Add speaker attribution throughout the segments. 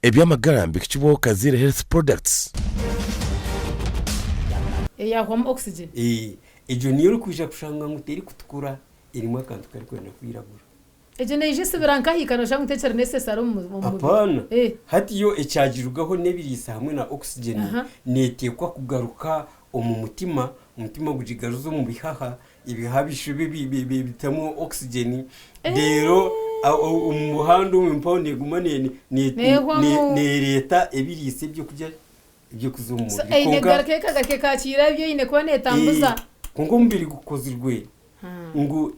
Speaker 1: Eby'amagara nibihikibwaho Kaziire Health Products.
Speaker 2: Eyahwamu oxygen.
Speaker 3: Egyo niyo orikwija kushanga ngu terikutukura erimu akantu karikwenda kwiragura.
Speaker 2: Egyo neija esibira nkahiika noshanga ngu tekyari necessary omu mubiri.
Speaker 3: Apaana. Hati yo ekyagirugaho n'ebiriisa hamwe na oxygen neteekwa kugaruka omu mutima, omutima gugigaruze omu bihaha, ebihaha bishube bitemu oxygen reero omu muhanda omwe mpaho neguma nereeta ebiriisa ebyokurya eby'okuza omu
Speaker 2: So mubiri. eine
Speaker 3: Kwonka
Speaker 2: egaruka ekagaruka ekakiira ebi eine kuba neetambuza.
Speaker 3: Kwonka omubiri gukozirwe ngu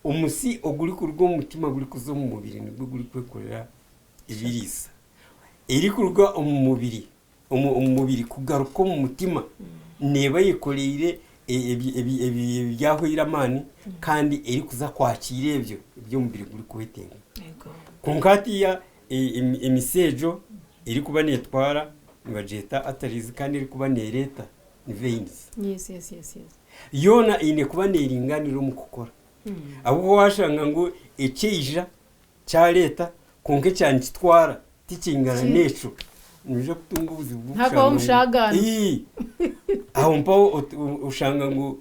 Speaker 3: omusi ogurikuruga omu mutima gurikuza omu mubiri nigwo gurikwekorera ebiriisa. Erikuruga omu mubiri omu mubiri kugaruka omu mutima neeba eyekoreire ebyahweire amaani kandi erikuza kwakiira ebyo ebi omubiri gurikwetenga. Kwonka hatiiya emisi egyo erikuba neetwara nibagyeta arteries kandi erikuba neereeta ni veins. Yoona eine kuba neeringaanira omu kukora. Ahabw'okuba waashanga ngu ekyaija kyareeta kwonka ekya nikitwara tikingana n'ekyo, noija kutunga obuzibu
Speaker 2: bw'okushanga ngu
Speaker 3: ii aho mpaho oshanga ngu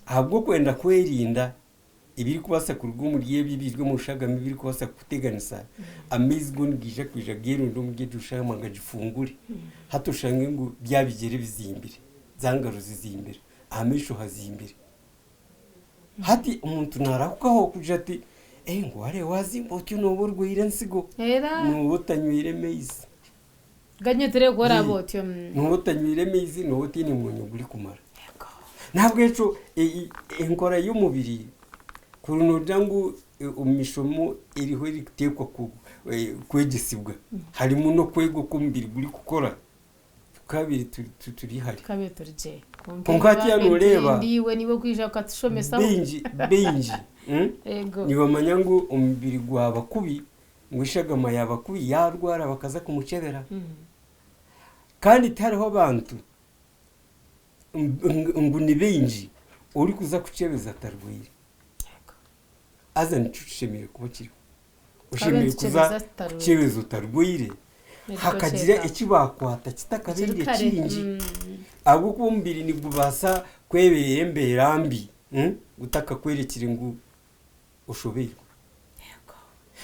Speaker 3: ahabw'okwenda kwerinda ebirikubaasa kuruga omuri ebyo ebiri omu shagama ebirikubaasa kukuteganisa, amaizi go nigaija kwija geerunde omuri egyo shagama gagifungure. Hati oshange ngu bya bigyere bizimbire, za ngaro zizimbire, aha maisho hazimbire. Hati omuntu naarahukaho kugira ati, Ee ngu wareeba waazimba otyo nooba orwaire ensigo, nooba otanywire maizi.
Speaker 2: Ganyetire ku oraabe otyo.
Speaker 3: Nooba otanywire maizi, nooba otaine mwonyo gurikumara. N'ahabw'ekyo enkora y'omubiri kuri noogira ngu omu mishomo eriho erikuteekwa kwegyesibwa, harimu n'okwega oku omubiri gurikukora. Tukaabaire turi hare.
Speaker 2: Tukaabaire turi gye.
Speaker 3: Kwonka hatiiya nooreeba.
Speaker 2: Niiwe niiwe okwija okatushomesaho.
Speaker 3: Baingi baingi nibamanya ngu omubiri gwaba kubi, ngu eshagama yaaba kubi yaarwara bakaza kumukyebera. Kandi tihariho abantu ngu ni baingi orikuza kukyebeza atarwaire. Haza nikyo kishemereire kuba kiriho. Oshemereire kuza kukyebeza otarwaire hakagira eki baakwata kitakabaire kingi ahabw'okuba omubiri nigubaasa kwebeera embeera mbi gutakakworekire ngu oshobeirwe.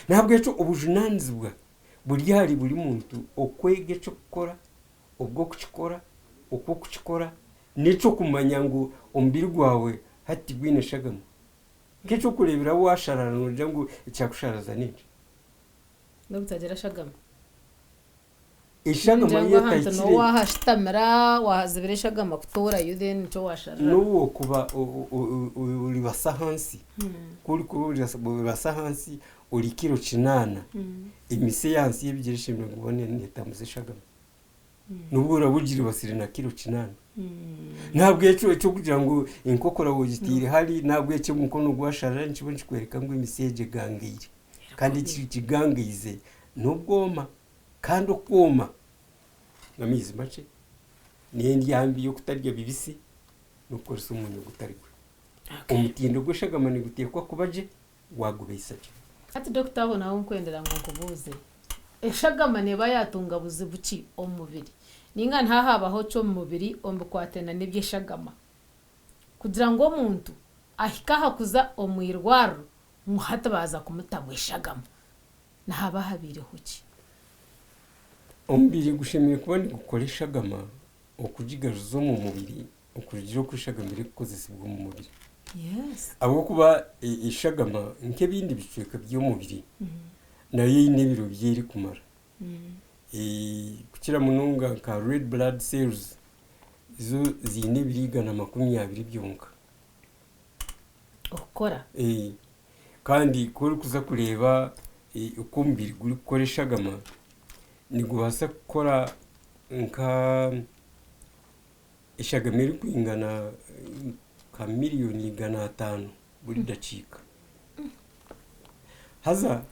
Speaker 3: N'ahabw'ekyo obujunaanizibwa buri ahari buri muntu okwega eky'okukora, obw'okukikora, oku orikukikora, n'eky'okumanya ngu omubiri gwawe hati tigwine shagama. Nk'eky'okureeberaho waasharara noogira ngu ekyakusharaza n'enki?
Speaker 2: N'obutagira shagama.
Speaker 3: Eshagama
Speaker 2: Ningira
Speaker 3: yo
Speaker 2: ngu ahantu
Speaker 3: etahikire.
Speaker 2: n'obu waahashutamira waahazibira eshagama kutorayo then nikyo waasharira.
Speaker 3: N'obu okuba oribasa ahansi, ku orikuba oribasa ahansi ori kiro kinaana, emitsi ey'ahansi y'ebigyere eshemereire kuba neetambuza eshagama. N'obu oraabe ogiribasire na kiro kinaana. N'ahabw'ekyo eky'okugira ngu enkokora waagitaire hari, n'ahabw'ekyo omukono gwasharara nikiba nikikworeka ngu emitsi egyo egangaire. Kandi ekigangaize n'obwoma. Kandi okwoma n'amaizi makye, n'endya mbi y'okutarya bibisi, n'okukoresa omwonyo gutari gwe. Omutindo gw'eshagama niguteekwa kuba gye, waagubaisa gye.
Speaker 2: Hati dokita aho naho nkwendera ngu nkubuuze, eshagama neeba yaatunga buzibu ki omu mubiri? Nainga nihahabaho ki omu mubiri omu bikwatiraine n'eby'eshagama kugira ngu omuntu ahike aha kuza omu irwariro ngu hati baaza kumutamu eshagama? Nihaba habaireho ki?
Speaker 3: Omubiri gushemereire kuba nigukora eshagama okugigaruza omu mubiri okurugiirira oku eshagama erikukozesibwa omu mubiri. Ahabw'okuba eshagama nk'ebindi bicweka by'omubiri nayo eine ebiro bi erikumara. Kukira munonga nka red blood cells zo ziine ebiro 120 byonka.
Speaker 2: Okukora?
Speaker 3: Kandi ku orikuza kureeba oku omubiri gurikukora eshagama, nigubaasa kukora nka eshagama erikwingana nka miriyoni 500 buri dakiika. Haza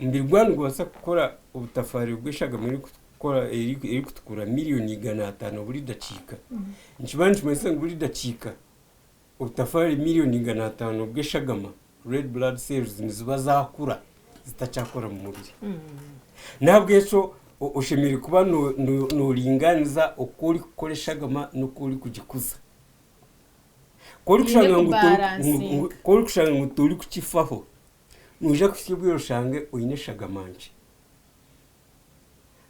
Speaker 3: omubiri gwaba nigubaasa kukora obutafaari bw'eshagama erikukora erikutukura miriyoni 500 buri dakiika, nikiba nikimanyisa ngu buri dakiika Obutafaari miriyoni 500 bw'eshagama, red blood cells, niziba zaakura zitakyakora mu mubiri. N'ahabw'ekyo oshemereire kuba nooringaaniza oku orikukora eshagama n'oku orikugikuza. Ku orikushanga ngu torikukifaho, noija kuhitsya obwire oshange oine eshagama nkye.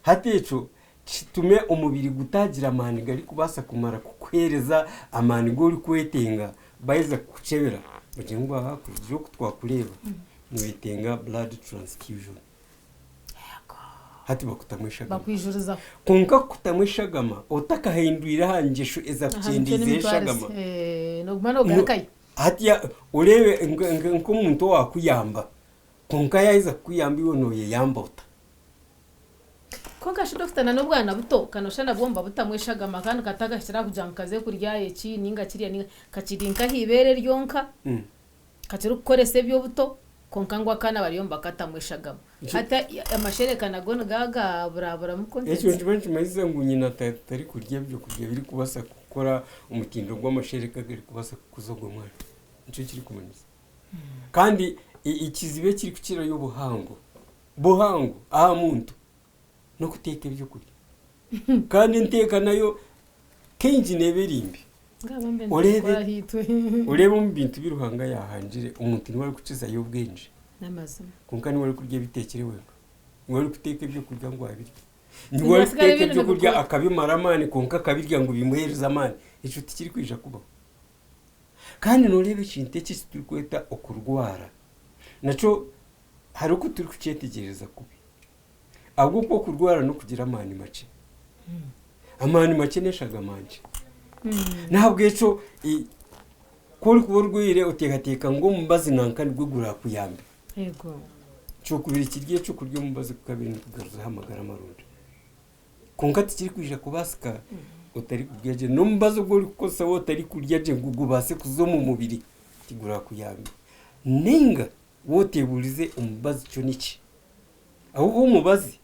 Speaker 3: Hati ekyo kitume omubiri gutagira amaani garikubaasa kumara kukuheereza amaani agu orikwetenga baaheza kukukyebera bagire ngu aha kurugiirira oku twakureeba noyetenga blood transfusion. Hati bakutamu eshagama.
Speaker 2: Bakwijurizaho.
Speaker 3: Kwonka kukutamu eshagama otakahindwire aha ngyesho ezakukyendeeizeho eshagama.
Speaker 2: Nooguma noogarukayo.
Speaker 3: Hati oreebe nk'omuntu owaakuyamba Kwonka yaaheza kukuyamba iwe nooyeyamba ota?
Speaker 2: Kwonka shi dokita na n'obwana buto ka nooshusha nabwo nibabutamu eshagama kandi katakahikire aha kugira ngu kaze kurya eki ninga kiriya ninga kakiri nk'aha ibeere ryonka kakirikukoresa eby'obuto kwonka ngu akaana bariyo nibakatamu eshagama. Hati amashereka nago nigaba gaburaburamu
Speaker 3: contents. Ekyo nikiba nikimanyisa ngu nyina tarikurya ebyokurya ebirikubaasa kukora omutindo gw'amashereka agarikubaasa kukuza ogwo mwana. Nikyo kirikumanyisa. Kandi ekizibu ekirikukirayo obuhango buhango aha muntu n'okuteeka ebyokurya. Kandi enteeka nayo kaingi neeba eri mbi. Oreebe oreebe omu bintu bi Ruhanga yaahangire omuntu niwe arikukizayo obwengye kwonka niwe arikurya ebiteekire wenka. Niwe arikuteeka ebyokurya ngu abirye. Niwe arikuteeka ebyokurya akabimara amaani kwonka akabirya ngu bimuheereze amaani. Ekyo tikirikwija kubaho. Kandi nooreeba ekintu eki eki turikweta okurwara, nakyo hariho oku turikukyetegyereza kubi. Ahabw'okuba okurwara n'okugira amaani makye. Amaani makye n'eshagama nkye. N'ahabw'ekyo ku orikuba orwaire oteekateeka ngu omubazi nanka nigwo guraakuyambe. Kyokubiri kiri eky'okurya omubazi gukabire nigugaruzaho amagara marungi. Kwonka tikirikwija kubaasika otarikurya gye. N'omubazi ogu orikukozesa waaba otarikurya gye ngu gubaase kuza omu mubiri, tigurakuyambe. Nainga waaba oteebuurize omubazi kyo niki? Ahabw'okuba omubazi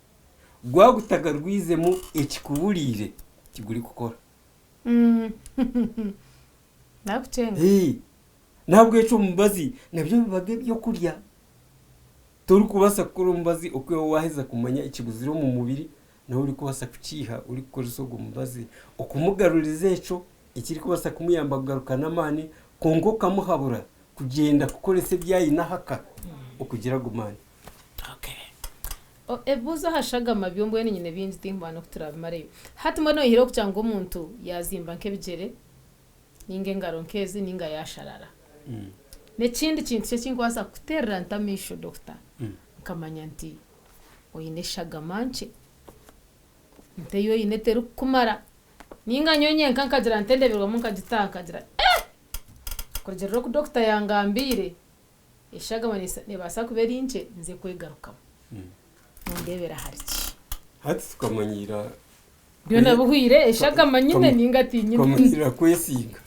Speaker 3: gwaba gutagarwizemu ekikuburiire, tigurikukora.
Speaker 2: Nakucenga.
Speaker 3: N'ahabw'ekyo omubazi nabyo biba ebyokurya. Torikubaasa kukora omubazi okwihaho waaheza kumanya ekibuzire omu mubiri, nawe orikubaasa kukiiha orikukoresa ogwo mubazi okumugaruriza ekyo ekirikubaasa kumuyamba kugarukana amaani kwonka okamuhabura kugyenda kukoresa ebi aine ahaka okugira ago maani.
Speaker 2: Ebibuuzo aha shagama byo mbwenu nyine bingi tinkubaasa n'oku turaabimareyo. Hati mbwenu oyihireho kugira ngu omuntu yaazimba nk'ebigyere ninga engaro nk'ezi ninga yaasharara. N'ekindi kintu ki ekinkubaasa kukuteerera nta amaisho dokita nkamanya nti oine eshagama nkye, nti ei oine terikukumara ninga nyowe nyenka nkagira nti endeeberwamu nkagita nkagira eh! Kurugiirira oku dokita yangambiire eshagama neebaasa kuba eri nkye nze kwegarukamu. Nondeebera ahari ki?
Speaker 3: Hati tukamanyiira
Speaker 2: Byona bihweire eshagama nyine ninga tinyine.
Speaker 3: Tukamanyiira kwesiiga.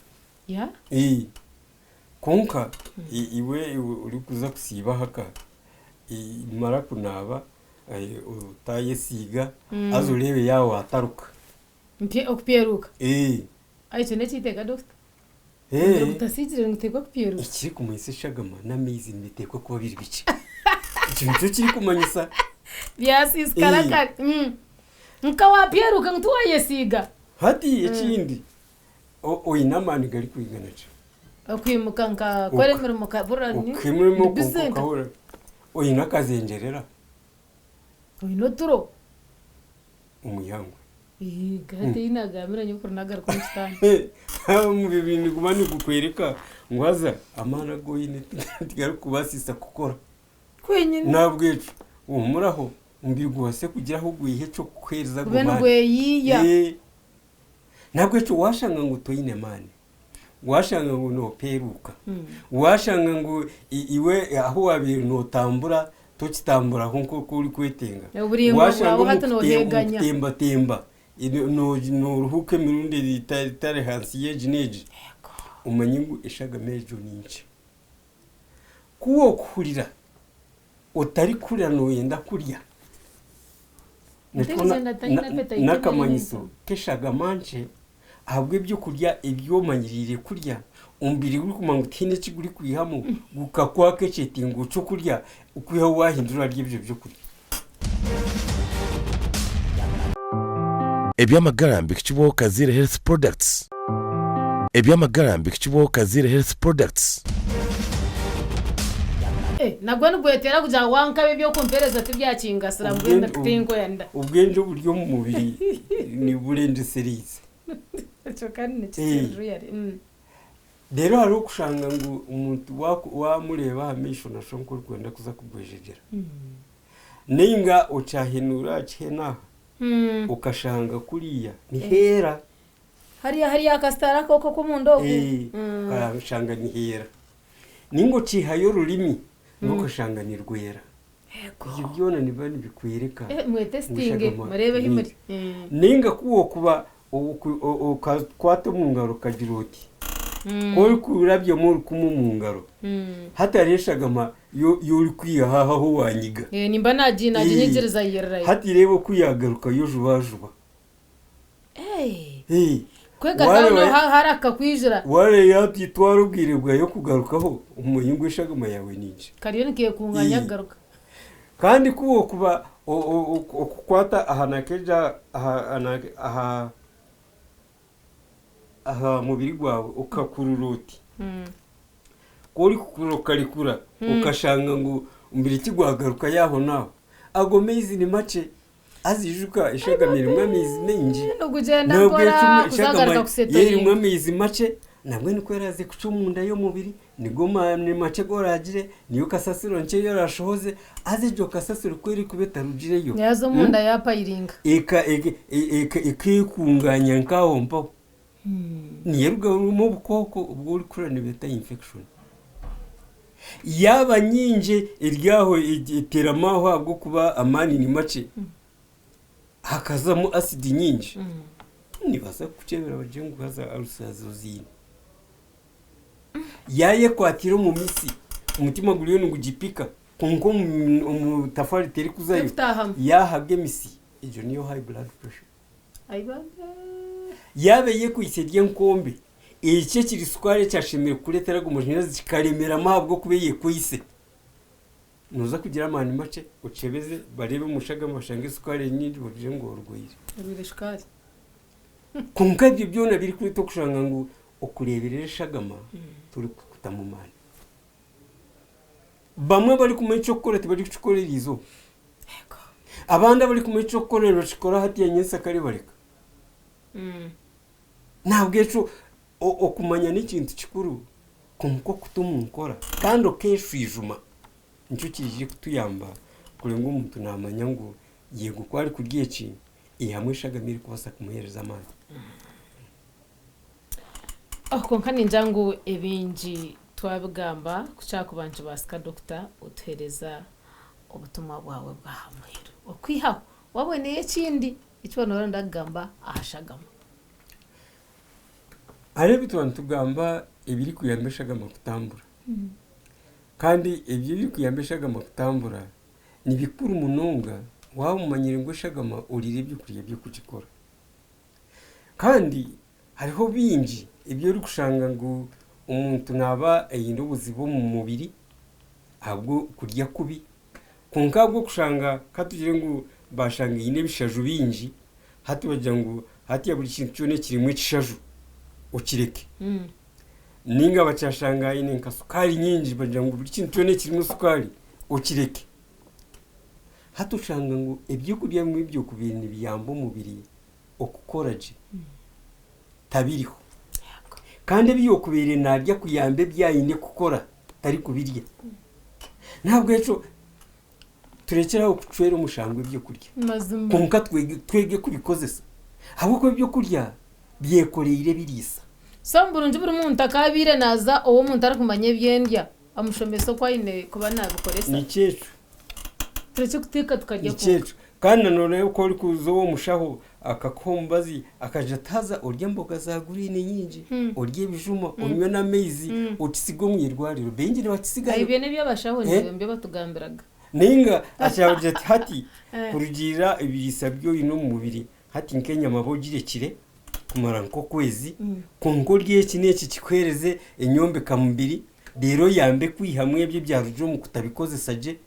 Speaker 3: Kwonka iwe orikuza kusiiba aha ka, mara kunaaba otayesiiga haza oreebe yaaba waataruka.
Speaker 2: Okupyeruuka? Ekyo n'ekiteeka dokita? Omubiri gutasiigire niguteekwa kupyeruuka?
Speaker 3: Ekirikumanyisa eshagama n'amaizi nibiteekwa kuba biri bikye. Ekyo nikyo kirikumanyisa.
Speaker 2: Byasiisikara kare. Nka waapyeruuka ngu tiwaayesiiga.
Speaker 3: Hati ekindi, Oine amaani garikwingana ki?
Speaker 2: Okwimuka nkakora emirimo nkahurira
Speaker 3: ndi Okwimuka
Speaker 2: bize nka.
Speaker 3: okahurira oine akazengyerera
Speaker 2: Oine oturo.
Speaker 3: omu ihangwe.
Speaker 2: Ego hati ei naagambira nyekuru naagaruka omu kitanda.
Speaker 3: Omubiri niguba nigukworeka ngu haza amaani agu oine tigarikukubaasisa kukora.
Speaker 2: Kwenyine.
Speaker 3: N'ahabw'ekyo huumuraho omubiri gubaase kugira ahu gwiha eky'okukuheereza ago
Speaker 2: Gube
Speaker 3: maani.
Speaker 2: nigweyiiya.
Speaker 3: N'ahabw'ekyo waashanga ngu toine maani, waashanga ngu noopeeruuka, waashanga ngu iwe ahu waabaire nootambura tokitamburaho nk'oku orikwetenga,
Speaker 2: Oburaingwa
Speaker 3: waashanga
Speaker 2: bwawe
Speaker 3: omu
Speaker 2: hati nooheeganya.
Speaker 3: kutembatemba nooruhuuka emirundi etari ahansi y'egi n'egi, omanye ngu eshagama egyo ni nkye. Ku orikuhurira otarikuhurira nooyenda kurya,
Speaker 2: Ntekereza nataine appetite
Speaker 3: n'akamanyiso k'eshagama nkye ahabw'ebyokurya ebi omanyiriire kurya, omubiri gurikumanya ngu tihaine eki gurikwihamu, gukakwaka ekyetengo ky'okurya okwihaho waahindura orarya ebyo byokurya.
Speaker 1: Eby'amagara mbihikibwaho Kaziire Health Products. Eby'amagara mbihikibwaho Kaziire Health Products.
Speaker 2: Eh, nagwo nigwetera kugira ngu wankabi ebyokumpereza tibyakingasira mbwenu tinkwenda.
Speaker 3: Obwengye oburi omu mubiri niburengyesereize.
Speaker 2: Ekyo kandi nikikiri really. Mm.
Speaker 3: Reero hariho okushanga ngu omuntu wamureeba aha maisho nashusha nk'orikwenda kuza kugwejegyera. Nainga okyahenuura aha kihena aha, okashanga kuriya niheera.
Speaker 2: Hariya hariya akasitaara ako ak'omunda oku.
Speaker 3: Okashanga niheera. Nainga okiihayo orurimi, nabwo okashanga nirwera. Ebyo byona nibiba nibikworeka
Speaker 2: ngu Mwetesitinge mureebe ahi muri.
Speaker 3: Nainga ku orikuba okakwata omu ngaro okagira oti, ku orikurabyamu orukumu omu ngaro, hati hariho eshagama ei orikwihaho aho ahu waanyiga.
Speaker 2: Nimba naaginyigiriza yairirayo.
Speaker 3: Hati reeba oku yaagarukayo jubajuba.
Speaker 2: Kwega hariho akakwijura.
Speaker 3: Waareeba yaatwara obwire bwayo kugarukaho, omanye ngu eshagama yaawe ni nkye.
Speaker 2: Kariyo nikeekunganya kugaruka.
Speaker 3: Kandi ku orikuba okukwata aha nakeja aha aha mubiri gwawe okakurura oti, ku orikukurura okarekura okashanga ngu omubiri tigwagarukayo ahonaaho, ago maizi ni makye. Haza ijuka eshagama erimu amaizi maingi.
Speaker 2: Nigugyenda mpora kuzagaruka
Speaker 3: kusetoringa. Erimu amaizi makye nabwo nikwo eraaze kucwa omunda y'omubiri nigo maani makye agu oraagire niyo kasasiro nkye ei oraashohoze haza egyo kasasiro ku erikuba etarugireyo
Speaker 2: Yaaza omunda yaapayiringa.
Speaker 3: Ekeekungaanya nk'aho mpaho niyo erugamu obukooko obu orikuhurira nibeeta infection. Yaaba nyingi eri aho eteeramu aho ahabw'okuba amaani ni makye, hakazamu asidi nyingi, nibabaasa kukukyebera bagire ngu haza alusazi oziine. Yaayekwatira omu mitsi, omutima guriyo nigugipika kwonka omu tafaari terikuzayo, yaahaga emitsi, egyo niyo high blood pressure. Yaaba eyekwaitse eri enkombe, ekyo ekiri sukaari ekyashemereire kukureetera ago mashanyarazi kikaremeramu ahabw'okuba eyekwaitse, nooza kugira amaani makye okyebeze bareebe omu shagama bashange sukaari eri nyingi bagire ngu orwaire.
Speaker 2: Orwaire shukaari.
Speaker 3: Kwonka ebyo byona birikureeta okushanga ngu okureeberera eshagama torikukutamu maani. Bamwe abarikumanya eky'okukora tibarikukikora eriizooba. Abandi abarikumanya eky'okukora nibakikora hatiiya nyentsya bareka. Nahabwekyo okumanya n'ekintu kikuru kwonka okuta omu nkora kandi okeeshwijuma nikyo kiije kutuyamba kureba ngu omuntu naamanya ngu yego ku arikurya eki, eihamu eshagama erikubaasa kumuheereza amaani.
Speaker 2: Kwonka ningira ngu ebingi twabigamba ku kyakuba nikibaasika Dokita otuheereza obutumwa bwawe bw'aha muheru. Okwihaho waaba oineyo ekindi eki waaba nooyenda kugamba aha shagama.
Speaker 3: Hariho ebi twaba nitugamba ebirikuyamba eshagama kutambura. Kandi ebyo ebirikuyamba eshagama kutambura ni bikuru munonga waaba omanyire ngu eshagama oriire ebyokurya by'okugikora. Kandi hariho bingi ebi orikushanga ngu omuntu naaba aine obuzibu omu mubiri ahabw'okurya kubi, kwonka ahabw'okushanga ka tugire ngu baashanga aine ebishaju bingi, hati bagira ngu hatiiya buri kintu kyona ekirimu ekishaju okireke. Nainga bakyashanga aine nka sukaari nyingi bagira ngu buri kintu kyona ekirimu sukaari okireke. Hati oshanga ngu ebyokurya bimwe ebyokubaire nibiyamba omubiri okukora gye tabiriho. Kandi ebi yookubaire naarya kuyamba ebi aine kukora tarikubirya. N'ahabw'ekyo turekyere aho kucwera omushango ebyokurya
Speaker 2: Mazima.
Speaker 3: kwonka twege twege kubikozesa ahabw'okuba ebyokurya byekoreire ebiriisa.
Speaker 2: So burungi buri muntu akaabaire naaza ow'omuntu arikumanya eby'endya amushomese oku aine kuba naabikoresa.
Speaker 3: Nikyo ekyo.
Speaker 2: Turekye kuteeka tukarya
Speaker 3: Nikyo
Speaker 2: kwonka.
Speaker 3: ekyo. Kandi na nooreeba ku orikuza ow'omushaho akakuha omubazi akagira ati haza orye emboga za guriini nyingi, orye ebijuma, onywe n'amaizi, okisige omu irwariro. Baingi nibakisigayo.
Speaker 2: Ebyo n'eby'abashaho nibyo batugambiraga.
Speaker 3: Nainga akyagira ati hati kurugiirira ebiriisa bi oine omu mubiri, hati nk'enyama ba ogirekire kumara nk'okwezi, kwonka orye eki n'eki kikuheereze enyombeka mubiri, reero oyambe kwihamu ebyo ebyarugire omu kutabikozesa gye,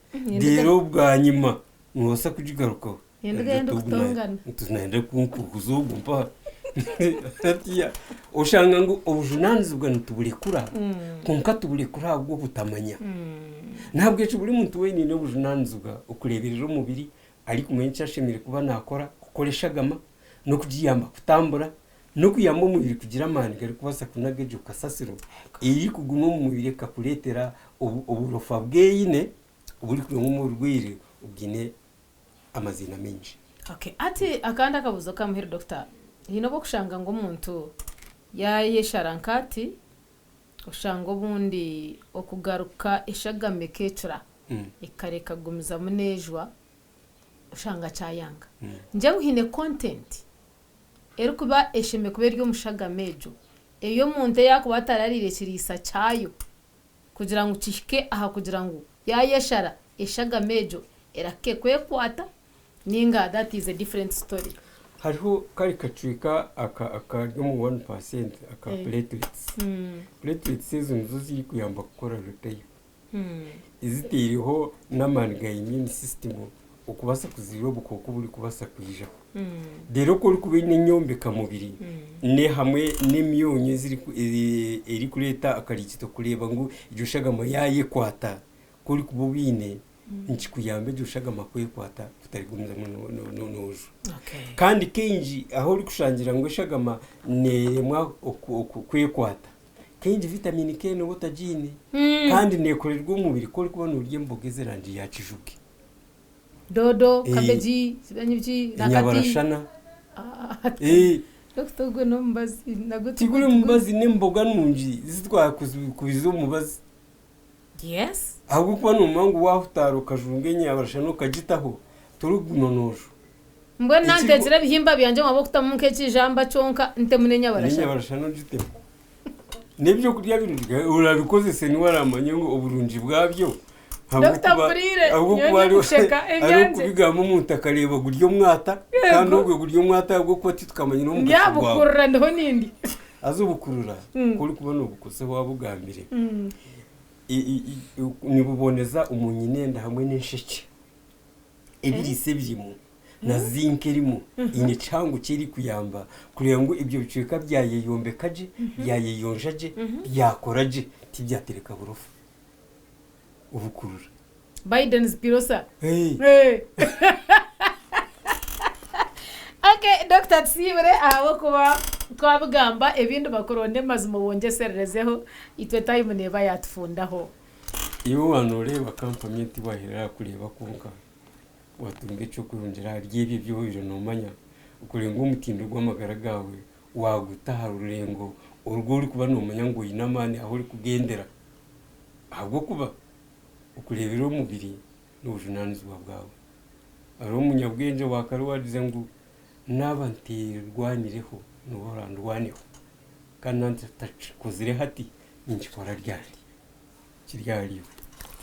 Speaker 3: reero bwanyima noobaasa kugigarukaho.
Speaker 2: Endiga yenda okutongana.
Speaker 3: Nayenda kunkuza ogu mpaha. Hatiya oshanga ngu obujunanizibwa nituburekura kwonka tuburekura ahabw'obutamanya. Nahabwekyo buri muntu weena aine obujunanizibwa okureberera omubiri arikumanya eki ashemereire kuba nakora, kukora eshagama n'okugiyamba kutambura n'okuyamba omubiri kugira amaani garikubaasa kunaga egyo kasasiro erikuguma omu mubiri ekakureetera oburofa bweyine oburikurugamu oburwaire obwine amaziina maingi.
Speaker 2: Okay, hati akandi akabuuzo kamuheru doctor, haine obu okushanga ngu omuntu yayeshara nk'ati, oshanga obundi okugaruka eshagama ekecura ekareka kugumizamu nejwa oshanga kyayanga. Ningira ngu haine content erikuba eshemereire kuba eri omu shagama egyo, ei omuntu ei arikuba atarariire ekiriisa kyayo kugira ngu kihike aha kugira ngu yayeshara eshagama egyo erahike kwekwata ninga that is a different story.
Speaker 3: Hariho kari kacweka akari omu 1% aka platelets. Platelets ezo nizo zirikuyamba kukora repair. Ezitaireho n'amaani ga immune system okubaasa kuzibira obukooko oburikubaasa kwijaho. Reero ku orikuba oine enyombeka-mubiri hamwe n'emyonyo erikureeta akariikito kureeba ngu egyo shagama yaayekwata, ku orikuba obiine nikikuyamba egyo shagama kwekwata kutarigumizamu noojwa. Kandi kaingi ahu orikushangira ngu eshagama neeremwa kwekwata, kaingi vitamini K nooba otagiine kandi neekorerwa omubiri ku orikuba noorya emboga ez'erangi ya kijubwe.
Speaker 2: Doodo, kabeegi, simanyi biki, nakati.
Speaker 3: Enyabarashana.
Speaker 2: Dokita ogwo n'omubazi nagwo
Speaker 3: Tiguri mubazi n'emboga nungi ezi twakubize omu mubazi.
Speaker 2: Yes.
Speaker 3: Ahabw'okuba noomanya ngu waahutaara okajunga enyabarashana okagitaho, torikuguma noojwa.
Speaker 2: Mbwenu nantekyere ebihimba byangye ngu ahabw'okutamu nk'ekijamba kyonka ntemu n'enyabarashana.
Speaker 3: N'enyabarashana ogitemu. N'ebyokurya birungi orabikozese niwe aramanya ngu oburungi bwabyo.
Speaker 2: Dokita mpuriire, nyowe ndikusheka ebyangye.
Speaker 3: Ahabw'okubigamba omuntu akareeba guri omwata kandi ogwo guri omwata ahabw'okuba titukamanyire omugasho gwago.
Speaker 2: Ndyabukurura ndiho nindya.
Speaker 3: Haza obukurura ku orikuba noobukozesa waaba ogambire, nibuboneza omu nyinenda hamwe n'enshekye. Ebiriisa ebirimu na zinc erimu eine kihango ki erikuyamba kureeba ngu ebyo bicweka byayeyombeka gye, byayeyonja gye, byakora gye tibyatereka burofa. Obukurura.
Speaker 2: Biden's pirosa.
Speaker 3: Hey.
Speaker 2: Okay, Doctor tusiibire ahabw'okuba twabigamba ebindi bakuronde mazima obongyesererezeho itwe time neeba yatufundaho.
Speaker 3: Iwe waaba nooreeba kampani egi tiwaahera aha kureeba kwonka, waatunga eky'okweyongyera ahari ebyo ebi obaire noomanya, okureeba ngu omutindo gw'amagara gaawe waaguta aha rurengo oru orikuba noomanya ngu oine amaani ahu orikugyendera. Ahabw'okuba okureeberera omubiri n'obujunaanizibwa bwawe. Hariho omunyabwengye owa kare owaagize ngu naaba nteerwanireho niwe orandwaneho kandi naaba ntakikozire hati ninkikora ryari? Kiri ahariiwe.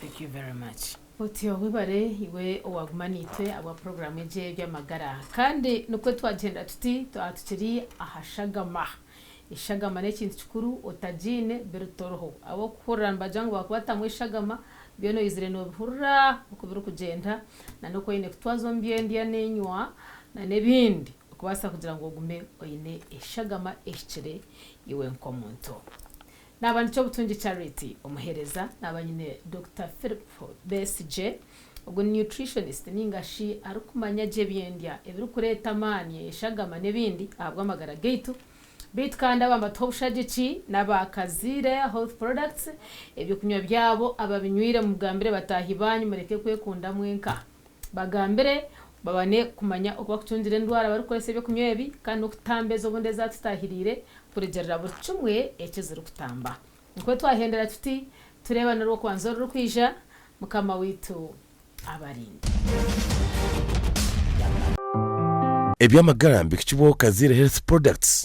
Speaker 2: Thank you very much. Otyo webare iwe owaguma naitwe ahabwa puroguraamu egi ey'eby'amagara. Kandi nikwo twagyenda tuti twaba tukiri aha shagama. Eshagama n'ekintu kikuru otagiine biri toriho. Ahabw'okuhurira nibagira ngu baakubatamu eshagama, byona oizire noobihurira oku birikugyenda na n'oku oine kutwaza omu by'endya n'enywa na n'ebindi okubaasa kugira ngu ogume oine eshagama ehikire iwe nk'omuntu. Naaba nikyo Butungi Charity omuheereza, naaba nyine Dokita Philip Besigye, ogu ni nutritionist ninga shi arikumanya gye eby'endya ebirikureeta amaani, eshagama n'ebindi ahabw'amagara gaitu. Beitu kandi aba nibatuha obushagiki n'aba Kaziire Health Products, eby'okunywa byabo ababinywire mugambire bataahi baanyu mureke kwekunda mwenka. Bagambire babane kumanya oku bakucungira endwara barikukoresa eby'okunywa ebi kandi n'okutamba ezo obundi ezatutaahiriire kurugiirira buri kimwe eki zirikutamba. Nikwo twahendera tuti, Tureebane Orwokubanza orurikwija, Mukama waitu abarinde.
Speaker 1: Eby'amagara mbihikibwaho Kaziire Health Products.